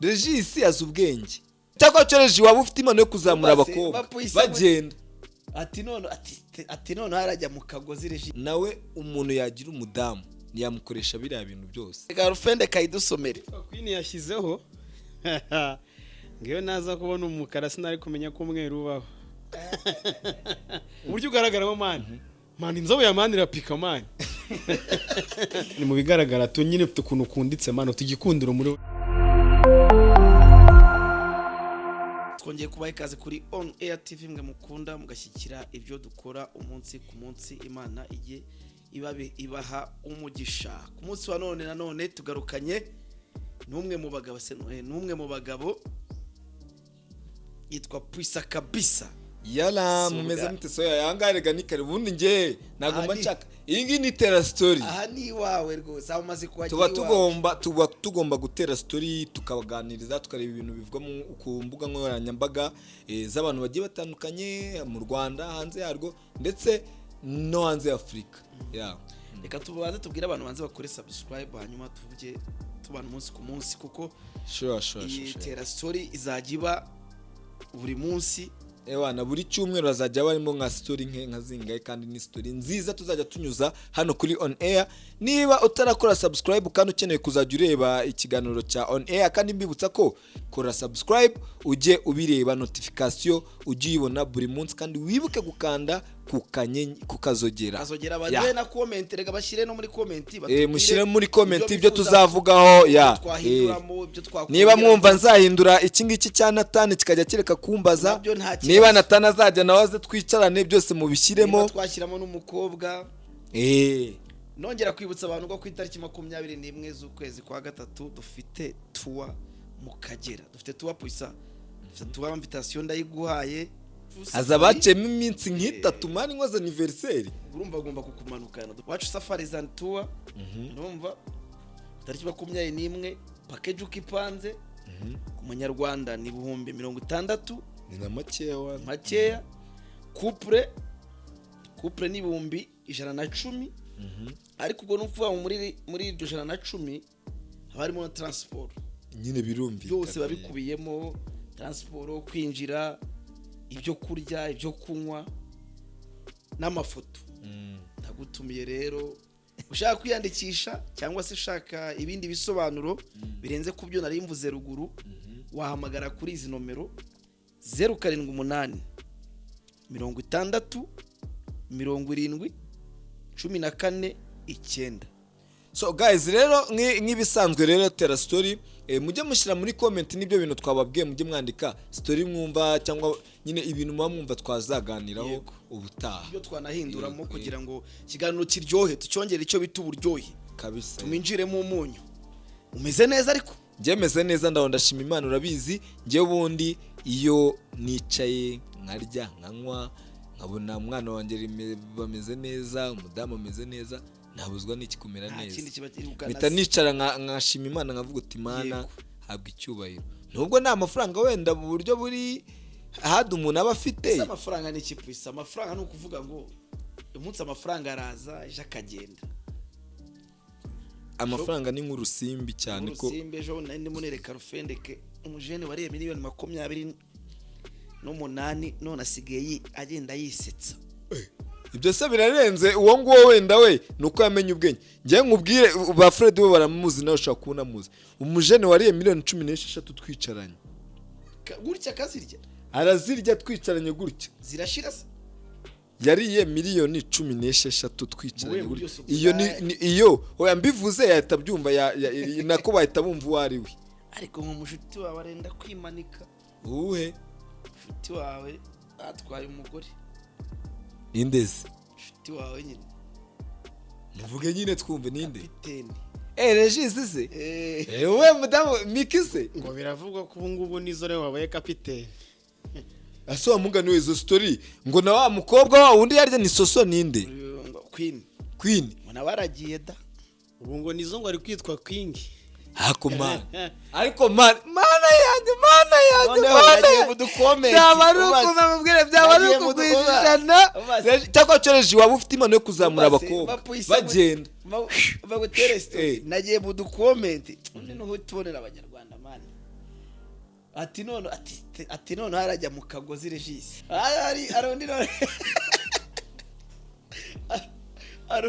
Regis azi ubwenge. Cyangwa cyo waba ufite impano yo kuzamura abakobwa bagenda. Ati none ati none harajya mu kagozi Regis. Nawe umuntu yagira umudamu ntiyamukoresha biriya bintu byose. Reka Rufende kayidusomere. Queen yashyizeho ngewe naza kubona umukara sinari kumenya ko umweru ubaho. Uburyo ugaragaramo man. Man, inzobe ya man irapika man. Ni mu bigaragara tu nyine ufite ukuntu ukunditse man, ufite igikundiro muri. Twongeye kubaha ikaze kuri On Air TV, mwe mukunda mugashyikira ibyo dukora umunsi ku munsi. Imana ijye ibaha umugisha. Ku munsi wa none nanone tugarukanye n'umwe mu bagabo n'umwe mu bagabo yitwa Puissa Kabisa. Yala, mumeze mute? Soya yanga rega ni kare ubundi nge nagomba nshaka iyi ngiyi ni tera story. Aha ni iwawe rwose, aho umaze kuhagira. Tuba tugomba gutera story, tukabaganiriza, tukareba ibintu bivugwa ku mbuga nkoranyambaga z'abantu bagiye batandukanye mu Rwanda, hanze yarwo ndetse no hanze ya Afurika. Reka tubanze tubwire abantu banze bakore subscribe, hanyuma tuvuge tubana umunsi ku munsi, kuko iyi tera story izajya iba buri munsi. Ewa, na buri cyumweru bazajya barimo nka story nka zingahe, kandi ni story nziza tuzajya tunyuza hano kuri On Air. Niba utarakora subscribe kandi ukeneye kuzajya ureba ikiganiro cya On Air, kandi mbibutsa ko kora subscribe ujye ubireba, notification ujye uyibona buri munsi, kandi wibuke gukanda ku kazogera. Kazogera baduhe na comment, rega bashyire no muri comment, mushyire muri comment ibyo tuzavugaho. Niba mwumva nzahindura iki ngiki cya Nathan kikajya kireka kumbaza, niba Nathan azajya nawe aze twicarane byose mubishyiremo, twashyiramo n'umukobwa. Nongera kwibutsa abantu ko ku itariki 21 z'ukwezi kwa gatatu dufite tour mu Kagera, dufite tour Puissa, dufite tour invitation ndayiguhaye. Aza bacemo iminsi nk'itatu mani nkoze anniversaire, urumva agomba kukumanukana. Wacu Safaris and Tour, urumva tariki 21, package uko ipanze ku munyarwanda ni 60,000, ni na makeya wa makeya. Couple ni 110,000, ariko ubwo nukuvuga muri iryo 110 haba harimo na transport nyine, birumvikana byose babikubiyemo, transport, kwinjira, ibyo kurya, ibyo kunywa n'amafoto. Ndagutumiye rero ushaka kwiyandikisha cyangwa se ushaka ibindi bisobanuro birenze ku byo nari mvuze ruguru, wahamagara kuri izi nomero 078 60 70 14 9. So guys rero nk'ibisanzwe rero tera story, mujye mushyira muri comment n'ibyo bintu twababwiye, mujye mwandika story mwumva cyangwa nyine ibintu muba mwumva twazaganiraho ubutaha, ibyo twanahinduramo kugira ngo ikiganiro kiryohe, tucyongere icyo bita uburyohe kabisa, tuminjiremo umunyu. Umeze neza ariko? Njye meze neza, ndaho ndashima Imana, urabizi. Njye ubundi iyo nicaye nkarya nkanywa nkabona umwana wanjye bameze neza, umudamu ameze neza, ntabuzwa n'iki kumera neza, mpita nicara nkashima Imana nkavuga uti Imana habwa icyubahiro. Nubwo nta mafaranga wenda mu buryo buri hadi umuntu aba afite. Amafaranga ni iki Puissa? Amafaranga ni ukuvuga ngo umunsi amafaranga araza ejo akagenda. Amafaranga ni nk'urusimbi cyane ko urusimbi. Ejo nari ndimo nereka Rufendeke umujene wariye miliyoni 28 none asigaye agenda yisetsa. Ibyo se birarenze uwo nguwo wenda we nuko yamenye ubwenge. Ngiye nkubwire ba Fred we baramuzi, nawe ushobora kubona muzi. Umujene wariye miliyoni 16 twicaranye gutya, akazirya, arazirya twicaranye gutya, zirashira se. Yariye miliyoni 16 twicaranye gutya. Iyo ni iyo oya mbivuze yahita byumva, nako bahita bumva uwo ari we. Ariko nk'umushuti wawe arenda kwimanika. Uwuhe mushuti wawe atwaye umugore? Nindeze mushuti wawe nyine muvuge nyine twumve ninde? Kapiteni Regis se? We mudamu Miki se? Ngo biravugwa ko ubu ngubu nizo rero wabaye kapiteni. Ase wa mugani we izo story ngo na wa mukobwa wa undi yarya ni soso ninde? Queen. Queen. Ngo nabaragiye da. Ubu ngo nizo ngo ari kwitwa King. Hako man. Ariko man, mana yanjye, mana yanjye, mana yanjye. Byaba ari ukumubwira, byaba ari ukugwijana. Cyangwa cyoreje waba ufite impano yo kuzamura abakobwa bagenda. Bagutere story. Nagiye mu dukomenti. Undi nuho tubonera abanyarwanda man. Ati none ati none harajya mu kagozi Regis. Ari undi none ari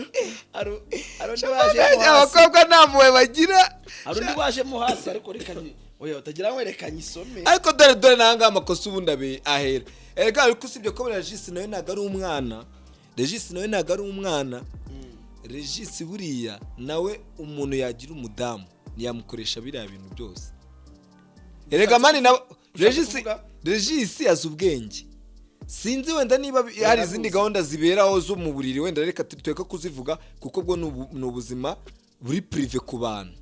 undi waje Abakobwa nta mpuhwe bagira. Ari undi wajemo hasi, ariko reka oya utagira ngo reka nyisome. Ariko dore nanga amakosa ubundi ahera. Erega ariko usibye ko Regis nawe ntago ari umwana. Regis nawe ntago ari umwana. Regis buriya nawe umuntu yagira umudamu ntiyamukoresha biriya bintu byose. Erega mani na Regis azi ubwenge. Sinzi wenda niba hari izindi gahunda ziberaho zo mu buriri, wenda reka tweka kuzivuga kuko bwo ni ubuzima buri prive ku bantu.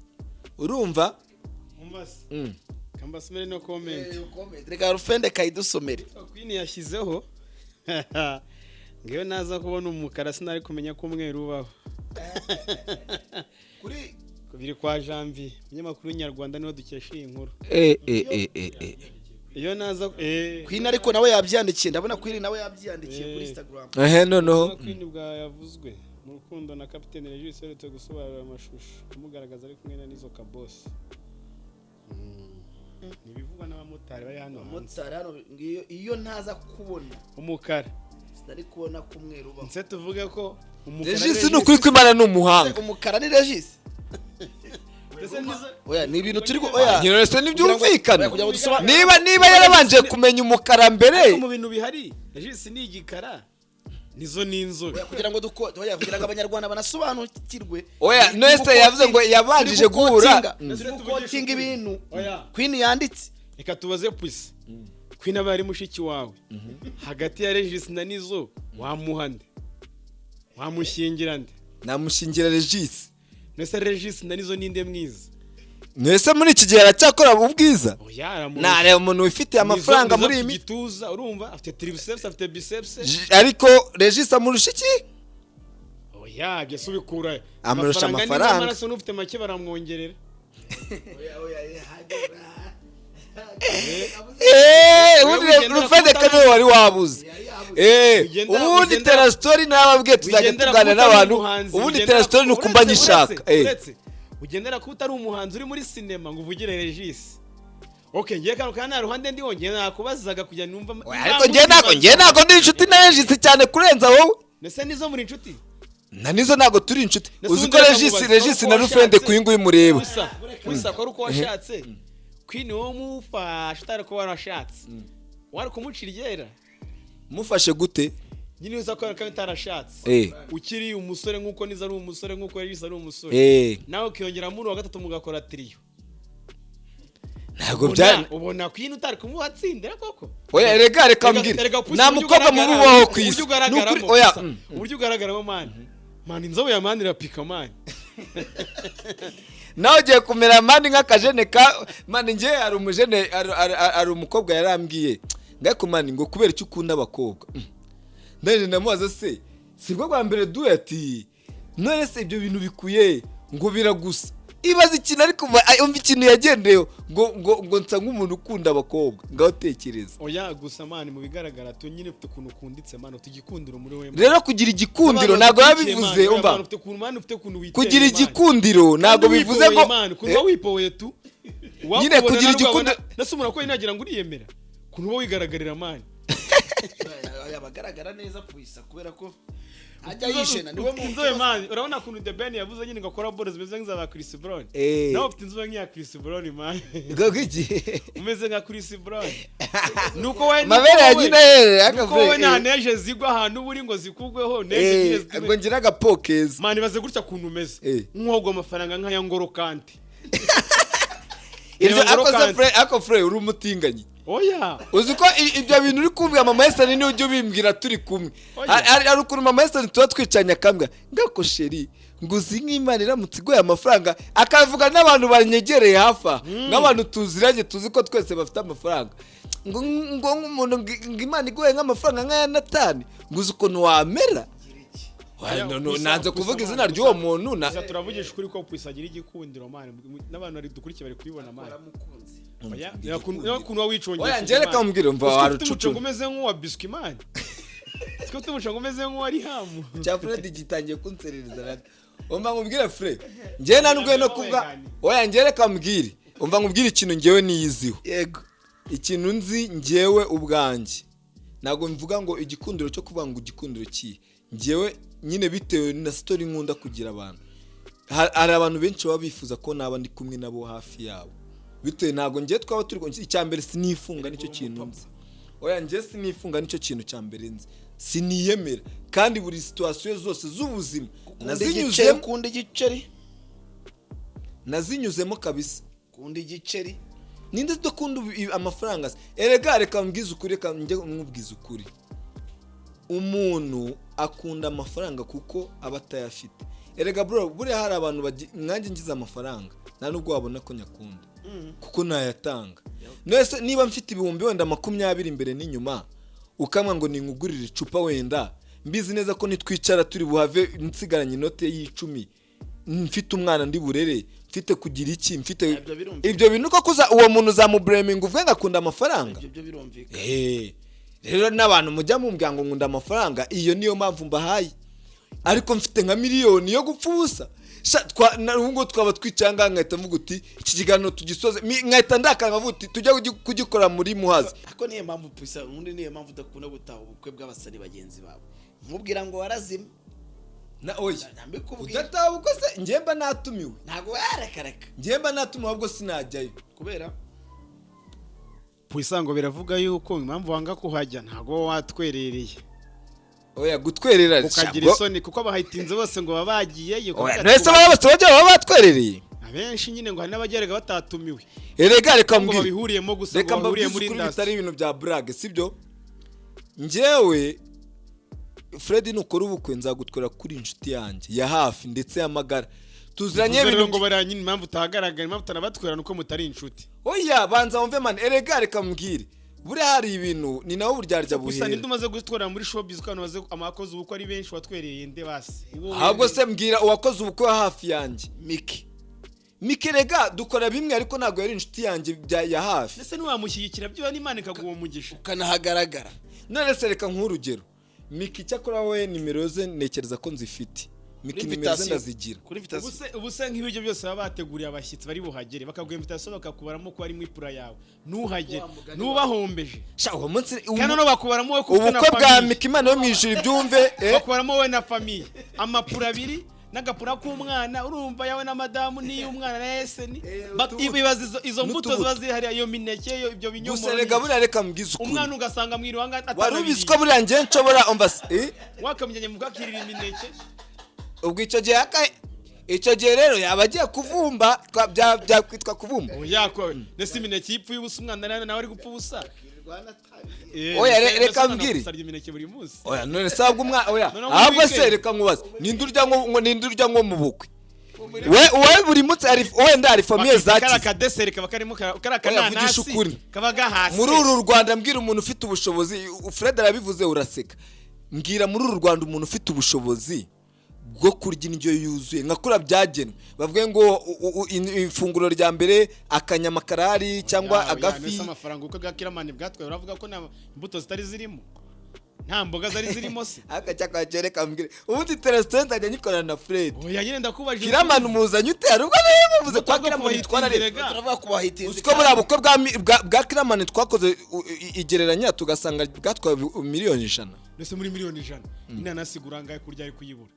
Urumva? Kambasomere no comment. Reka Rufende kayidusomere. Queen yashyizeho ngewe naza kubona umukara sinari kumenya ko umweru ubaho. Kuri biri kwa Janvier, umunyamakuru w'Inyarwanda niwe dukesha iyi nkuru. Iyo naza Queen ariko nawe yabyandikiye, ndabona Queen nawe yabyandikiye kuri Instagram. Noneho Queen bwa yavuzwe mu rukundo na Captain Regis yeretse gusobanura amashusho amugaragaza ari kumwe na Nizo Kabos. Nibivugwa n'abamotari bari hano. Abamotari hano ngiyo iyo ntaza kubona umukara sinari kubona ko umweru ubaho. Nse tuvuge ko umukara Regis ni ukuri kw'Imana ni umuhanga. Umukara ni Regis. Oya ni ibintu turi oya nyirose nibyumvikana. Niba yarabanje kumenya umukara mbere mu bintu bihari Regis ni igikara nizo ni inzobe. Oya kugira ngo oya kugira ngo abanyarwanda banasobanukirwe. Oya Neste yavuze ngo yabanjije guhura gukotinga ibintu. Queen yanditse. Reka tubaze Pussy. Queen aba ari mushiki wawe. Hagati ya Regis na Nizo wamuha nde? Wamushyingira nde? Namushyingira Regis. Nese Regis na Nizo ninde mwiza? Nese muri iki gihe aracyakora ubwiza? Nareba umuntu wifitiye amafaranga muri iyi gituza, urumva afite triceps, afite biceps. Ariko Regis amurusha iki? Oya byo subikura. Amurusha amafaranga. Amaraso n'ufite make baramwongerera. Ubundi Rufende kane wari wabuze. Ubundi Tera Story nababwiye tuzajya tugana n'abantu. Ubundi Tera Story nukumba nyishaka. Ugendera ko utari umuhanzi uri muri cinema ngo uvugire Regis. Okay, ngiye kano kana ruhande ndi wongeye nakubazaga kujya numva. Ariko ngiye nako ndi inshuti na Regis cyane kurenza wowe. Nese nizo muri inshuti? Na nizo ntago turi inshuti. Uzi ko Regis na Rufende kuyinguye mureba. Gusa ko uko washatse. Queen wo mufashe utari ko warashatse. Wari kumucira iryera. Mufashe gute? Nyine uza ko kandi utarashatse. Ukiri umusore nkuko niza ari umusore nkuko Regis ari umusore. Nawe ukiyongera muri wa gatatu mugakora trio. Ntago bya ubona Queen utari kumuhatsindira koko. Oya rega reka mbwire. Nta mukobwa mubi ubaho ku isi. Nukuri oya uburyo ugaragaramo man. Man inzobe ya man irapika man. Nawe ugiye kumera mani nk'akajene ka mani. Ngiye hari umujene ari umukobwa yarambwiye ngako mani ngo kubera icyo ukunda abakobwa. Ndaje ndamubaza se sibwo bwa mbere duhe ati none se ibyo bintu bikuye ngo biragusa. Ibaza ikintu ariko umva ikintu yagendeyo ngo ngo ngo nsa nk'umuntu ukunda abakobwa ngaho tekereza. Oya gusa mani mu bigaragara tu nyine ufite ukuntu ukunditse mani tugikundiro muri we. Rero kugira igikundiro ntago yabivuze umva. Ufite ukuntu mani ufite ukuntu witeye. Kugira igikundiro ntago bivuze ngo kuba wipoye tu. Nyine kugira igikundiro nase umuntu ko yinagira ngo uriyemera kuntu uba wigaragarira mani. Abagaragara neza puisa kubera ko ajya yishena niwe muntu inzobe man. Urabona kuntu The Ben yavuze nyine ngo akora ball zimeze nk'iza ba Chris Brown. Nawe ufite inzobe nk'iya Chris Brown man. Gogiki umeze nka Chris Brown. Nuko we mabere ya nyina yere nuko we nta neje zigwa ahantu buri ngo zikugweho neje nyine ngo ngira agapokeza man. Ibaze gutya kuntu umeze nk'uwagwa amafaranga nk'aya Ngoro Kante. Iryo akoze Fre ako Fre uri umutinganyi. Oya uzi ko ibyo bintu uri kumbwira mama Esther ni ujye ubimbwira turi kumwe. Ari ukuntu mama Esther tuba twicanye akambwa ngako sheri ngo uzi nk'Imana iramutse iguye amafaranga akavuga n'abantu banyegereye hafa n'abantu tuziranye tuzi ko twese bafite amafaranga ngo ngo nk'umuntu ngo Imana iguye nk'amafaranga nk'aya Natani ngo uzi ukuntu wamera. Nanze kuvuga izina ry'uwo muntu na turavugisha ukuri ko Puissant agira igikundiro man n'abantu bari dukurikiye bari kubibona man. Oya yakuntu wicongera. Oya njye reka mbwire umva warucucu umeze nk'uwa biscuit man. Twe tumushanga umeze nk'uwa rihamu. Cya Fred gitangiye kunserereza nati. Umva nkubwire Fred. Njye nanubwe no kuvuga. Oya njye reka mbwire. Umva nkubwire ikintu njyewe niyiziho. Yego. Ikintu nzi njyewe ubwanjye, ntabwo mvuga ngo igikundiro cyo kuvuga ngo igikundiro kihe, njyewe nyine bitewe na story nkunda kugira abantu. Hari abantu benshi baba bifuza ko naba ndi kumwe nabo hafi yabo, bitewe ntabwo njyewe twaba turi kumwe. Icya mbere sinifunga, nicyo kintu nzi. Oya, njye sinifunga, nicyo kintu cya mbere nzi, siniyemera. Kandi buri situation zose z'ubuzima Ukunda igiceri, nazinyuzemo, ukunda igiceri, nazinyuzemo kabisa. Ukunda igiceri. Ninde udakunda amafaranga se? Erega reka mbwize ukuri, reka njye mwubwize ukuri. Umuntu akunda amafaranga kuko aba atayafite. Erega bro, buriya hari abantu nkanjye ngize amafaranga nta nubwo wabona ko nyakunda, kuko nayatanga. Nese niba mfite ibihumbi wenda 20 imbere n'inyuma, ukamwa ngo ninkugurire icupa, wenda mbizi neza ko nitwicara turi buhave nsigaranye inote y'icumi, mfite umwana ndi burere, mfite kugira iki, mfite Ibyo birumvikana. Ibyo bintu koko uwo muntu uzamubureminga uvuge ngo akunda amafaranga? Ibyo byo birumvikana. Rero n'abantu mujya mumbwira ngo nkunda amafaranga, iyo niyo mpamvu mbahaye. Ariko mfite nka miliyoni yo gupfa ubusa, ubu ngubu twaba twicaye ngaha nkahita mvuga uti iki kiganiro tugisoze, nkahita ndakara nkavuga uti tujye kugikora muri Muhazi. Ariko niyo mpamvu pusa, ubundi niyo mpamvu udakunda gutaha ubukwe bw'abasani bagenzi bawe, nkubwira ngo warazima. Na oya. Ndabikubwira. Udataha ubukwe se njye mba natumiwe? Ntabwo warekareka. Njye mba natumiwe, ahubwo sinajyayo. Kubera Puissant ngo biravuga yuko impamvu wanga kuhajya ntabwo wowe watwerereye. Oya, gutwerera ukagira isoni kuko abahayitinze bose ngo baba bagiyeyo. Oya, nese baba bose bajya baba batwerereye? Abenshi nyine ngo hari n'abagerega batatumiwe, Erega reka ngo mbwire, babihuriyemo gusa, reka ngo bahuriye mbabwize muri ukuri, industry. bitari ibintu bya burage, sibyo? Njyewe Fred, nukora ubukwe nzagutwara kuri inshuti yanjye ya hafi ndetse y'amagara tuziranye. Bivuze rero Ibintu ngo bariya nyine impamvu utahagaragara, impamvu utanabatwera nuko mutari inshuti. Oya, banza wumve man. Erega reka mbwire, buriya hari ibintu ni nawe uburyarya Gusa buhera. ninde umaze gutwara muri showbiz ko abantu baze amakoze ubukwe ari benshi, watwereye nde basi? Wowe. Ahubwo se mbwira uwakoze ubukwe wa hafi yanjye. Miki. Miki rega dukora bimwe, ariko ntabwo yari inshuti yanjye ya hafi. Ndetse ntiwamushyigikira byiba n'Imana ikaguha umugisha. Ukanahagaragara. None se reka nk'urugero, Miki cyakora we nimero ze ntekereza ko nzifite. Miki Kuri nimero ze invitation. ndazigira. Kuri invitation. Ubu se nk'ibiryo byose baba bateguriye abashyitsi bari buhagere, bakaguha invitation bakakubaramo ko ari mu ipura yawe, ntuhagere Wa mugani ntubahombeje? Sha, uwo munsi Kandi noneho bakubaramo wowe kuko na ubukwe bwa famille. Miki, Imana yo mu ijuru ibyumve. Bakubaramo wowe na famille amapura abiri n'agapura k'umwana, urumva yawe na madamu n'iy'umwana na eseni. Utubuto. Ibaza izo mbuto N'utubuto. ziba ziri hariya, iyo mineke, ibyo binyomoro. Gusa rega buriya reka mbwize ukuri. Umwana ugasanga mwiruhanga. Wari ubizi ko buriya njye nshobora umva se, Wakamujyanye mu bwakirira imineke. Ubwo icyo gihe icyo gihe rero yaba agiye kuvumba, byakwitwa kuvumba. Oya, ko ndetse imineke yipfuye ubusa, umwana nawe ari gupfa ubusa. Oya, Ndetse reka umwana mbwire. arya imineke buri munsi. Oya, none se ahubwo umwana, oya, Noneho ahubwo muri se weekend. reka nkubaze, ninde urya ngo ninde urya nko mu bukwe? We buri munsi hari wenda hari famille Bakita kariya zakize. kadeseri kaba karimo kariya Oya, kananasi vugisha ukuri. kaba gahase. Muri uru Rwanda mbwira umuntu ufite ubushobozi. Fred arabivuze uraseka. Mbwira muri uru Rwanda umuntu ufite ubushobozi bwo kurya indyo yuzuye nka kuriya byagenwe, bavuge ngo ifunguro rya mbere akanyama karahari cyangwa Ya, agafi. mbese amafaranga ubukwe bwa Kiramani bwatwaye, uravuga ko nta mbuto zitari zirimo, nta mboga zari zirimo se? Aka reka mbwire, ubundi telesitenti nzajya nyikorana na Fred. Oya nyine, ndakubajije. Kiramani umuzanye ute? Hari ubwo nawe muvuze kwa Ubukwe bwo Kiramani twarareba. kubahitingira. Turavuga ku bahitinzi. Uzi ko buriya bukwe bwa Kiramani twakoze igereranya tugasanga bwatwaye miliyoni 100? Mbese muri miliyoni 100 inanasi igura angahe kurya ari kuyibura?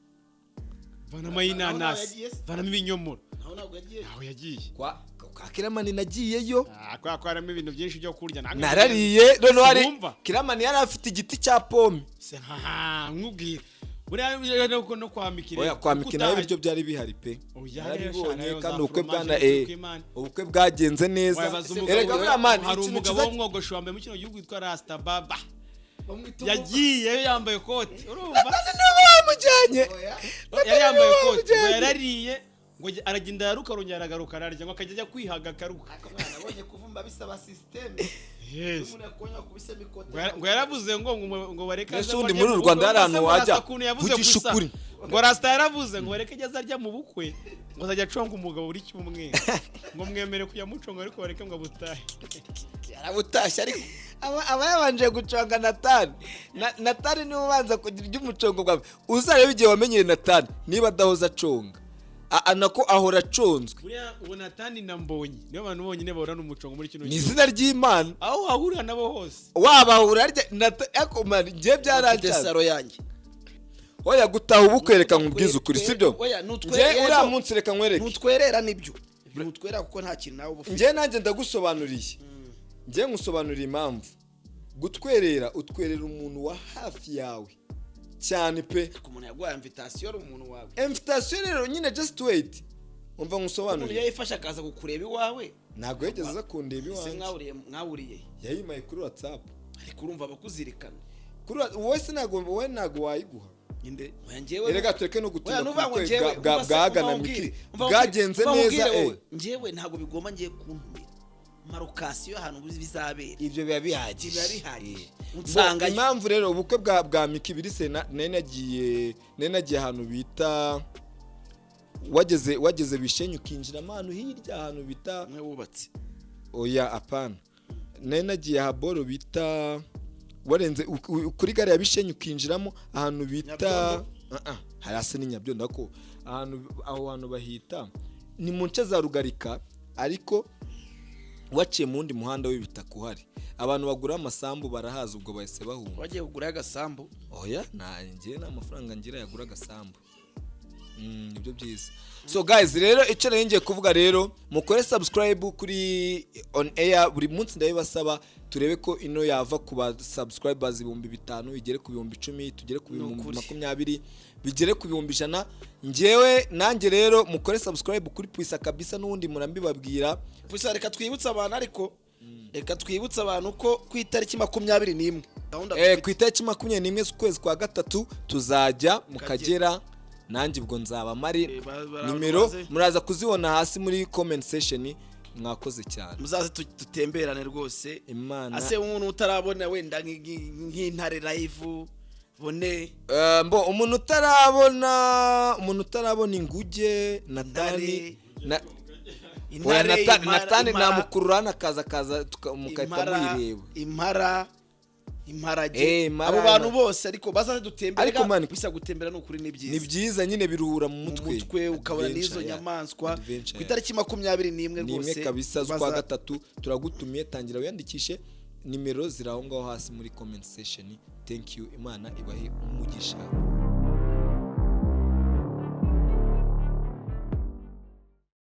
Vanamo inanasi, yagiye se? vanamo ibinyomoro. Naho ntabwo yagiye. Ntaho yagiye. Kwa Kiramani nagiyeyo. Ah, kubera ko harimo ibintu byinshi byo kurya. Narariye noneho hari Sinumva. Kiramani yari afite igiti cya pome. Se nkaha nkubwira buriya no kwa Mikire. Oya, kwa Miki nawe ibiryo byari bihari pe. Oya, Narabibonye. rero Kandi za ubukwe bwa fromage na z'Imana. ubukwe bwagenze neza. Wabaza umugabo, Erega buriya man, hari ikintu umugabo cyiza w'umwogosho wambaye mu kino gihugu witwa Rasta Baba Bamwita yagiye yambaye kote, urumva? Niba bamujyanye Yari yambaye kote ngo yarariye, ngo aragenda yaruka, arongera aragaruka ararya, ngo akajya ajya kwihaga akaruka. Mwana abonye kuvumba bisaba système. Yes. Umuntu yakonya kubisemo ikote. Ngo yaravuze ngo bareke Mbese aze ubundi arye muri mu uru Rwanda bukwe. hari ahantu Mbese ngo wajya? Rasta ukuntu yavuze Vugisha gusa. ukuri. Ngo Rasta yaravuze ngo bareke ajye arya mu bukwe, ngo azajya aconga umugabo buri cyumweru, ngo mwemere kuyamuconga ariko bareke ngo abutahe. Yarabutashye ariko. Aba yabanje guconga Natani. Natani niwe ubanza kugira iby'umucongo bwawe. Uzarebe igihe wamenyeye Natani niba adahoza aconga. Nako ahora aconzwe. Buriya ubu Natani na Mbonyi nibo bantu bonyine bahorana umucongo muri kino Ni gihugu. izina ry'Imana. Aho wahurira nabo hose. Wabahura arya ariko man, njye Mfite byarancanze. saro yanjye. Oya, gutaha ubukwe, reka nkubwize ukuri, sibyo? Oya, Njye uriya yego. munsi, reka nkwereke. Nutwerera nibyo, nutwerera kuko nta kintu nawe uba ufite. Njye nanjye ndagusobanuriye, njye nkusobanuriye impamvu gutwerera, utwerera umuntu wa hafi yawe cyane pe. Ariko umuntu yaguhaye invitation ari umuntu wawe. Invitation rero nyine, just wait, umva Umuntu nkusobanurire. yayifashe akaza kukureba iwawe. Ntabwo yigeze aza kundeba Ese iwanjye. mwahuriye? Yayimaye kuri WhatsApp. Ariko urumva bakuzirikana. Kuri wowe se, ntabwo wowe ntabwo wayiguha. Inde? Oya, njyewe Erega tureke no Oya, gutinda ku nuvuga ngo bukwe njyewe bwa umva se, bwagana umva Miki nkubwire, umva bwagenze nkubwire, umva neza nkubwire eh. wowe. Njyewe ntabwo bigomba ngiye kuntumira ma location ahantu bizabera. Ibyo biba bihagije. Biba bihagije. Bo, Unsangayo. Impamvu rero ubukwe bwa Miki birise, nari nagiye ahantu bita, wageze Bishenyi ukinjiramo ahantu hirya, ahantu bita Umwe wubatse. Oya, apana, nari nagiye ahaboro bita, warenze kuri gare ya Bishenyi ukinjiramo ahantu bita Nyabyondo? Ah, ah, hari hasi ni Nyabyondo, ko ahantu aho hantu bahita ni mu nce za Rugarika, ariko waciye mu wundi muhanda w'ibitaka uhari. Abantu bagura amasambu barahaza, ubwo bahise bahunga. Wagiye kugurayo agasambu? Oya, njye nta mafaranga ngira yagura agasambu. Nibyo byiza. So guys, rero icyo nari ngiye kuvuga rero, mukore subscribe kuri On Air. Buri munsi ndabibasaba, turebe ko ino yava ku ba subscribers 5000 igere ku 10,000, tugere ku bihumbi Nukuri. 20, bigere ku 100,000. Njyewe nanjye rero mukore subscribe kuri Puisa kabisa, n'ubundi murambibabwira. Gusa reka twibutse abantu, ariko reka twibutse abantu ko ku itariki 21 gahunda dufite. Ku itariki 21 z'ukwezi kwa gatatu tuzajya mu Kagera, nanjye ubwo nzaba mari. Nimero muraza kuzibona hasi muri comment section. Mwakoze cyane. Muzaze dutemberane rwose. Imana. Ase umuntu utarabona wenda nk'intare live bone. Mbo umuntu utarabona inguge, Natani Intare. na oya, Intare, Natani impara, namukurura hano akaza mugahita impara, muyireba. Impara, imparage. Impara, Abo bantu bose ariko bazaze dutembere. Ariko man- Bisa gutembera ni ukuri ni byiza. Ni byiza nyine, biruhura mu Mu mutwe. mutwe ukabona Adventure, n'izo yeah. nyamaswa. Adventure, Ku yeah. itariki 21 Ni imwe rwose kabisa z'ukwa gatatu, turagutumiye. Tangira wiyandikishe, nimero ziri aho ngaho hasi muri comment section. Thank you, Imana ibahe umugisha.